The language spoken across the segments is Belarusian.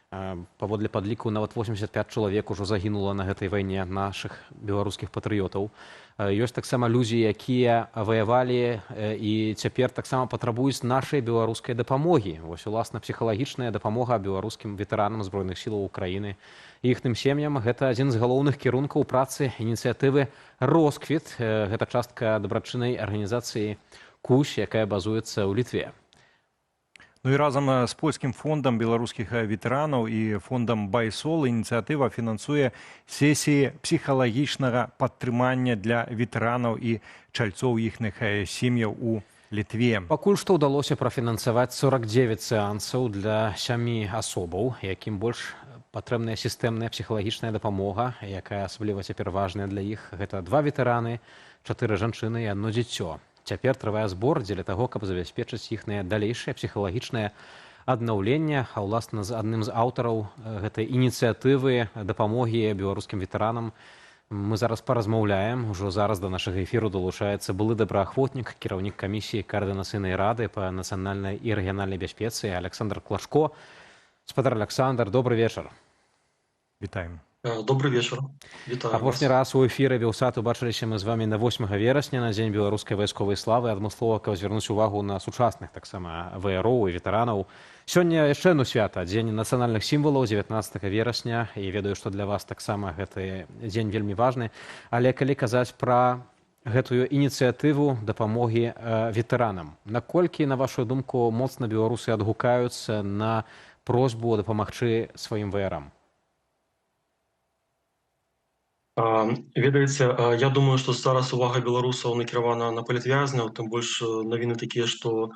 Паводле падліку, нават 85 чалавек ужо загінула на гэтай вайне нашых беларускіх патрыётаў. Ёсць таксама людзі, якія ваявалі і цяпер таксама патрабуюць нашай беларускай дапамогі. Вось уласна псіхалагічная дапамога беларускім ветэранам Збройных сілаў Украіны і іхным сем'ям — гэта адзін з галоўных кірункаў працы ініцыятывы «Росквіт». Гэта частка дабрачыннай арганізацыі «Кусь», якая базуецца ў Літве. Ну і разам з польскім фондам беларускіх ветэранаў і фондам «Байсол» ініцыятыва фінансуе сесіі псіхалагічнага падтрымання для ветэранаў і чальцоў іхных сем'яў у Літве. Пакуль што ўдалося прафінансаваць 49 сеансаў для сямі асобаў, якім больш патрэбная сістэмная псіхалагічная дапамога, якая асабліва цяпер важная для іх. Гэта два ветэраны, чатыры жанчыны і адно дзіцё. Цяпер трывае збор дзеля таго, каб забяспечыць іхнае далейшае псіхалагічнае аднаўленне. А ўласна з адным з аўтараў гэтай ініцыятывы дапамогі беларускім ветэранам мы зараз паразмаўляем. Ужо зараз да нашага эфіру далучаецца былы добраахвотнік, кіраўнік камісіі Каардынацыйнай рады па нацыянальнай і рэгіянальнай бяспецы Аляксандр Клачко. Спадар Аляксандр, добры вечар. Вітаем. Добры вечар. Вітаю Апошні вас. раз у эфіры Белсату бачыліся мы з вами на 8 верасня, на Дзень беларускай вайсковай славы, адмыслова каб звярнуць увагу на сучасных таксама ваяроў і ветэранаў. Сёння яшчэ одно свята — Дзень нацыянальных сімвалаў, 19 верасня, і ведаю, што для вас таксама гэты дзень вельмі важны. Але калі казаць пра гэтую ініцыятыву дапамогі ветэранам, наколькі, на вашу думку, моцна беларусы адгукаюцца на просьбу дапамагчы сваім ваярам? Ведаеце, я думаю, што зараз увага беларусаў накіравана на палітвязняў, тым больш навіны такія, што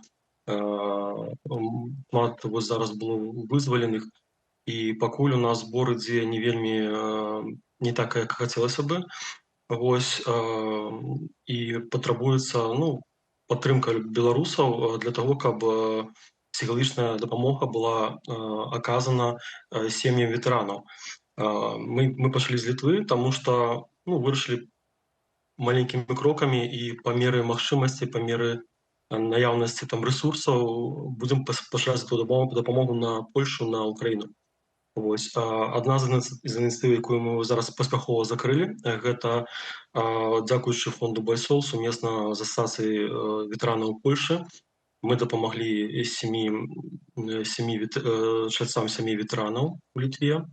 шмат вось зараз было вызваленых, і пакуль у нас збор ідзе не вельмі, не так, як хацелася бы. Вось, і патрабуецца, ну, падтрымка беларусаў для таго, каб псіхалагічная дапамога была аказана сем'ям ветэранаў. Мы пачалі з Літвы, таму што, ну, вырашылі маленькімі крокамі і па меры магчымасці, па меры наяўнасці там рэсурсаў будзем пашыраць эту дапамогу на Польшу, на Украіну. Вось. Адна з ініцыятыў, якую мы зараз паспяхова закрылі, гэта, дзякуючы фонду «Байсол», сумесна з асацыяй ветэранаў Польшы, мы дапамаглі сямі чальцам сямей ветэранаў у Літве.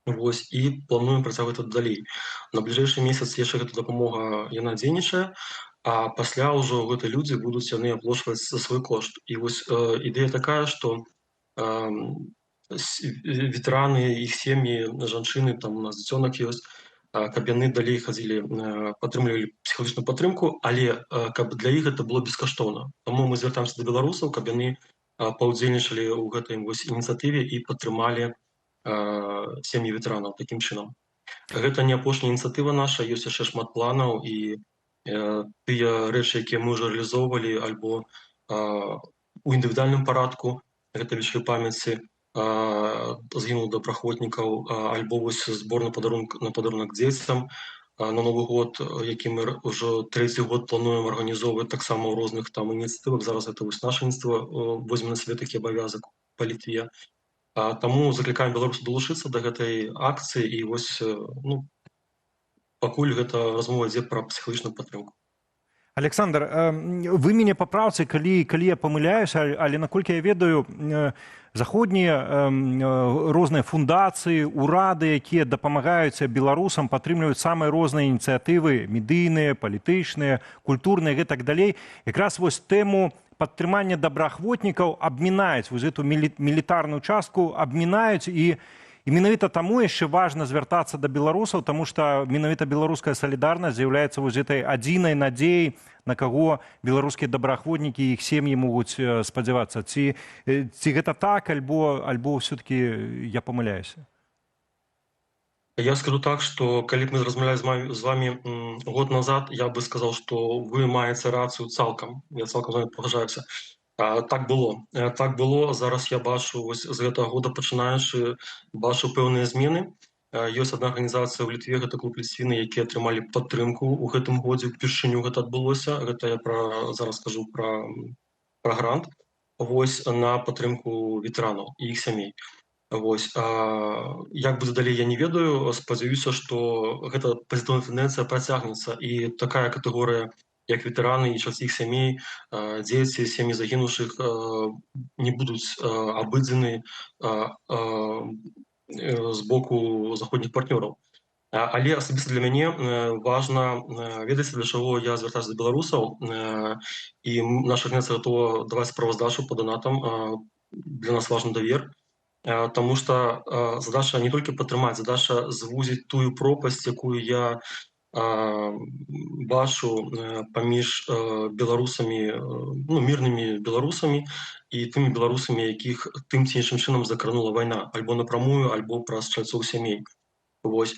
Вось, і плануем працягваць это далей. На бліжэйшы месяц яшчэ гэта дапамога, яна дзейнічае, а пасля ўжо гэты людзі будуць яны аплочваць за свой кошт. І вось ідэя такая, што ветэраны, іх сем'і, жанчыны, там у нас дзіцёнак ёсць, каб яны далей хадзілі, падтрымлівалі псіхалагічную падтрымку, але каб для іх гэта было бескаштоўна. Таму мы звяртаемся да беларусаў, каб яны паўдзельнічалі ў гэтай вось ініцыятыве і падтрымалі сем'і ветэранаў такім чынам. Гэта не апошняя ініцыятыва наша, ёсць яшчэ шмат планаў, і тыя рэчы, якія мы ўжо рэалізоўвалі альбо у індывідуальным парадку, гэта вечары памяці загінулых добраахвотнікаў, альбо вось збор на падарунак дзецям на Новы год, які мы ўжо трэці год плануем арганізоўваць таксама ў розных там ініцыятывах. Зараз гэта вось наша ініцыятыва возьме на сябе такі абавязак па Літве. Таму заклікаем беларусаў далучыцца да гэтай акцыі, і вось, ну, пакуль гэта размова ідзе пра псіхалагічную падтрымку. Аляксандр, вы мяне папраўце, калі я памыляюся, але, наколькі я ведаю, заходнія розныя фундацыі, урады, якія дапамагаюць беларусам, падтрымліваюць самыя розныя ініцыятывы, медыйныя, палітычныя, культурныя і гэтак далей. Якраз вось тэму падтрымання добраахвотнікаў абмінаюць, вось эту мілітарную частку абмінаюць, і менавіта таму яшчэ важна звяртацца да беларусаў, таму што менавіта беларуская салідарнасць з'яўляецца вось этой адзінай надзеяй, на каго беларускія добраахвотнікі і іх сем'і могуць спадзявацца. Ці гэта так, альбо все-таки я памыляюся? Я скажу так, что калі б мы размаўлялі з вами год назад, я бы сказал, что вы маеце рацыю цалкам. Я цалкам з вами пагаджаюся. Так было. Так было. Зараз я бачу, вось з гэтага года пачынаючы, бачу пэўныя змены. Ёсць адна арганізацыя ў Літве, гэта клуб Ліцвіны, якія атрымалі падтрымку ў гэтым годзе, упершыню гэта адбылося. Гэта я зараз скажу пра грант, вось, на падтрымку ветэранаў і іх сямей. Вось, як будзе далей, я не ведаю, спадзяюся, што гэта пазітыўная тэндэнцыя працягнецца, і такая катэгорыя, як ветэраны і час іх сямей, дзеці, сем'і загінуўшых, не будуць абыдзены з боку заходніх партнёраў. Але асабіста для мяне важна, ведаеце, для чаго я звяртаюся да беларусаў, і наша арганізацыя гатова даваць справаздачу по донатам, для нас важны давер, таму што задача не толькі падтрымаць, задача звузіць тую пропасць, якую я бачу паміж беларусамі, ну, мірнымі беларусамі і тымі беларусамі, якіх тым ці іншым чынам закранула вайна, альбо напрамую, альбо праз чальцоў сямей. Вось.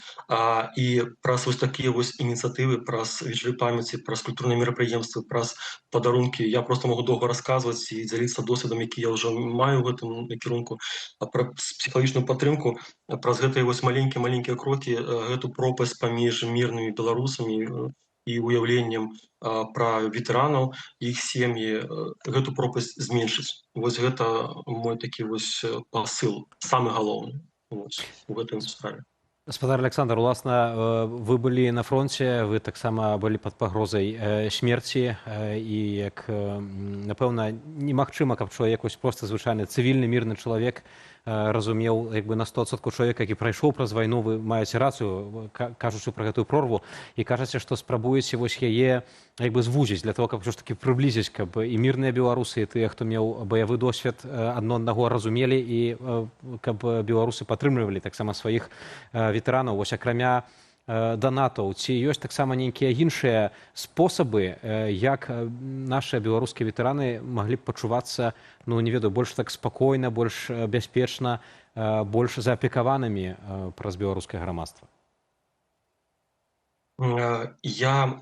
І праз вось такія вось ініцыятывы, праз вечары памяці, праз культурныя мерапрыемствы, праз падарункі, я просто могу доўга расказваць і дзяліцца досведам, які я ўжо маю ў гэтым накірунку, а пра псіхалагічную падтрымку, праз гэтыя вось маленькія-маленькія крокі, гэту пропасць паміж мірнымі беларусамі і уяўленнем пра ветэранаў, іх сем'і, гэту пропасць зменшыць. Вось гэта мой такі вось пасыл, самы галоўны, вось, у гэтым справе. Спадар Александр, уласна, вы былі на фронте, вы таксама былі пад пагрозай смерці, і як, напэўна, немагчыма, каб чалавек, вось проста звычайны цывільны мірны чалавек, разумеў як бы на 100% чалавека, які прайшоў праз вайну. Вы маеце рацыю, кажучы пра гэтую прорву, і кажаце, што спрабуеце вось яе як бы звузіць для того, каб ўсё ж такі прыблізіць, каб і мірныя беларусы, і тыя, хто меў баявы досвед, адно аднаго разумелі, і каб беларусы падтрымлівалі таксама сваіх ветэранаў. Вось акрамя данатаў, ці ёсць таксама нейкія іншыя спосабы, як нашыя беларускія ветэраны маглі б пачувацца, ну, не ведаю, больш так спакойна, больш бяспечна, больш заапекаванымі праз беларускае грамадства? Я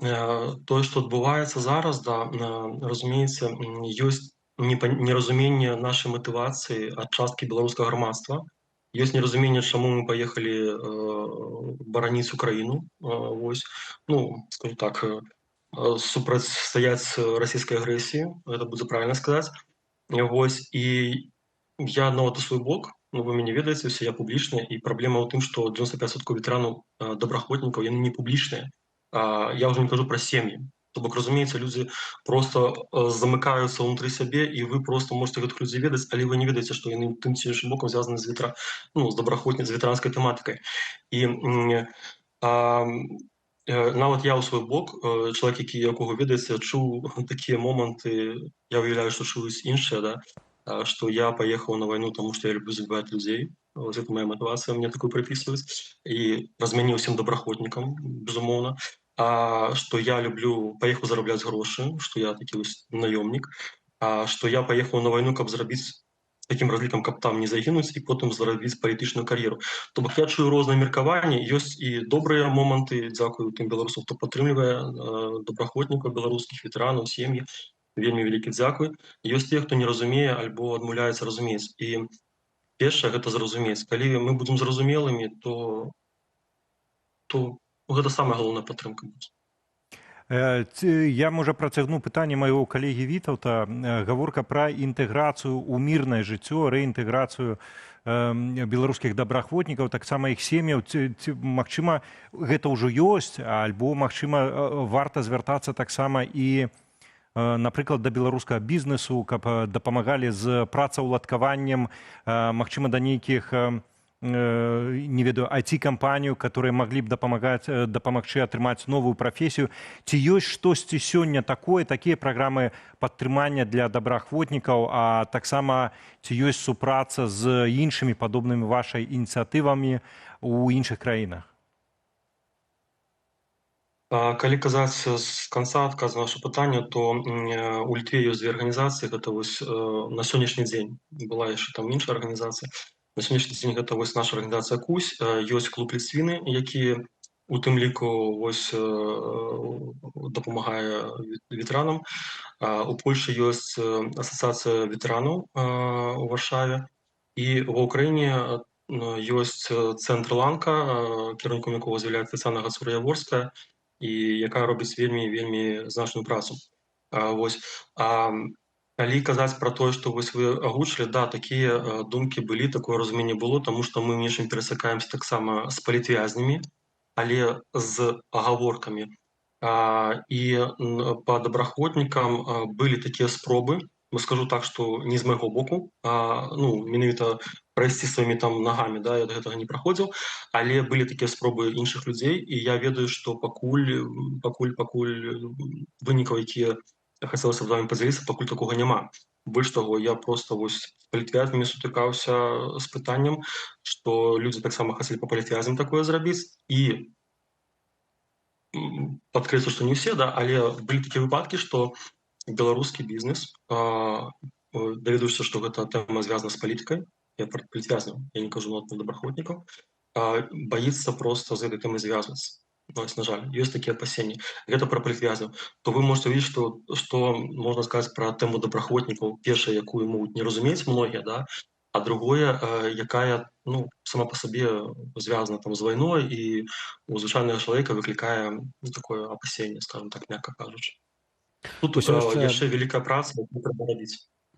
тое, што адбываецца зараз, да, разумееце, ёсць неразуменне нашай матывацыі ад часткі беларускага грамадства. Ёсць неразуменне, чаму мы паехалі бараніць Украіну, вось, ну, скажу так, супрацьстаяць расійскай агрэсіі, гэта будзе правильно сказаць. Вось, і я нават у свой бок, ну, вы мяне ведаеце, усе, я публічны, і праблема ў тым, што 95% ветэранаў, добраахвотнікаў, яны не публічныя. Я ўжо не кажу пра сем'і. То бок, разумееце, людзі просто замыкаюцца ўнутры сябе, і вы просто можете гэтых людзей ведаць, але вы не ведаеце, што яны тым ці іншым бокам звязаны з ветра, ну, з добраахвотніц, з ветэранскай тэматыкай. І нават я ў свой бок, чалавек, які, якога ведаеце, чуў такія моманты, я уяўляю, што чуюць іншыя, да, што я паехаў на вайну, таму што я люблю забіваць людзей. Вот это моя мотивация, мне такую приписывать. И разменю всем добраахвотнікам, безумоўна. Что я люблю, поехал зарабляць грошы, что я такі вось наёмнік, что я поехал на войну, каб зарабіць таким разлікам, каб там не загінуць і потым зарабіць палітычную кар'еру. То бок я чую розныя меркаванні, ёсць і добрыя моманты, дзякую тым беларусам, хто падтрымлівае добраахвотнікаў беларускіх, ветэранаў, сем'і, вельмі вялікі дзякуй. Ёсць тыя, хто не разумее альбо адмаўляецца разумець. І першае гэта зразумець. Калі мы будзем зразумелымі, то гэта самая галоўная падтрымка будзе. Я, можа, працягну пытанне майго калегі Вітаўта. Гаворка пра інтэграцыю ў мірнае жыццё, рэінтэграцыю беларускіх добраахвотнікаў, таксама іх сем'яў. Ці, магчыма, гэта ўжо ёсць, альбо, магчыма, варта звяртацца таксама і, напрыклад, да беларускага бізнесу, каб дапамагалі з працаўладкаваннем, магчыма, да нейкіх, не ведаю, ай ти-кампанію, которые маглі б дапамагчы атрымаць новую прафесію. Ці ёсць штосьці сёння такое, такія праграмы падтрымання для добраахвотнікаў, а таксама ці ёсць супраца з іншымі падобнымі вашай ініцыятывамі ў іншых краінах? Калі казаць з канца адказу на ваше пытанне, то у Літве ёсць дзве арганізацыі, гэта вось, на сённяшні дзень была яшчэ там іншая арганізацыя. На сённяшні дзень гэта вось наша арганізацыя Кусь, ёсць клуб Ліцвіны, які у тым ліку вось, дапамагае ветэранам. У Польшы ёсць асацыяцыя ветэранаў у Варшаве. І ва Украіне ёсць цэнтр Ланка, кіраўніком якога з'яўляецца Тацяна Гацура-Яворская, і якая робіць вельмі, вельмі значную працу. Калі казаць пра тое, што вось вы агучылі, да, такія думкі былі, такое разуменне было, таму што мы нечым перасякаемся таксама з палітвязнямі, але з агаворкамі. І па добраахвотнікам былі такія спробы, скажу так, што не з майго боку, ну, менавіта прайсці сваімі там нагамі, да, я да гэтага не праходзіў, але былі такія спробы іншых людзей, і я ведаю, што пакуль вынікаў, якія хацелася б з вами падзяліцца, пакуль такога няма. Больш таго, я просто вось з палітвязнямі сутыкаўся з пытаннем, што людзі таксама хацелі па палітвязням такое зрабіць, і падкрэслю, што не ўсе, да, але былі такія выпадкі, што беларускі бізнес, даведаўшыся, што гэта тэма звязана з палітыкай, я пра палітвязняў, я не кажу нават пра добраахвотнікаў, баіцца просто з гэтай тэмай звязвацца. Вось, на жаль, ёсць такія апасенні. Гэта пра палітвязняў. То вы можете увидеть, што можна сказаць пра тэму добраахвотнікаў, першае, якую могуць не разумець многія, да, а другое, якая, ну, сама па сабе звязана там з вайной і у звычайнага чалавека выклікае, ну, такое апасенне, скажем так, мякка кажучы. Тут Усё яшчэ яшчэ вялікая праца, якую трэба рабіць.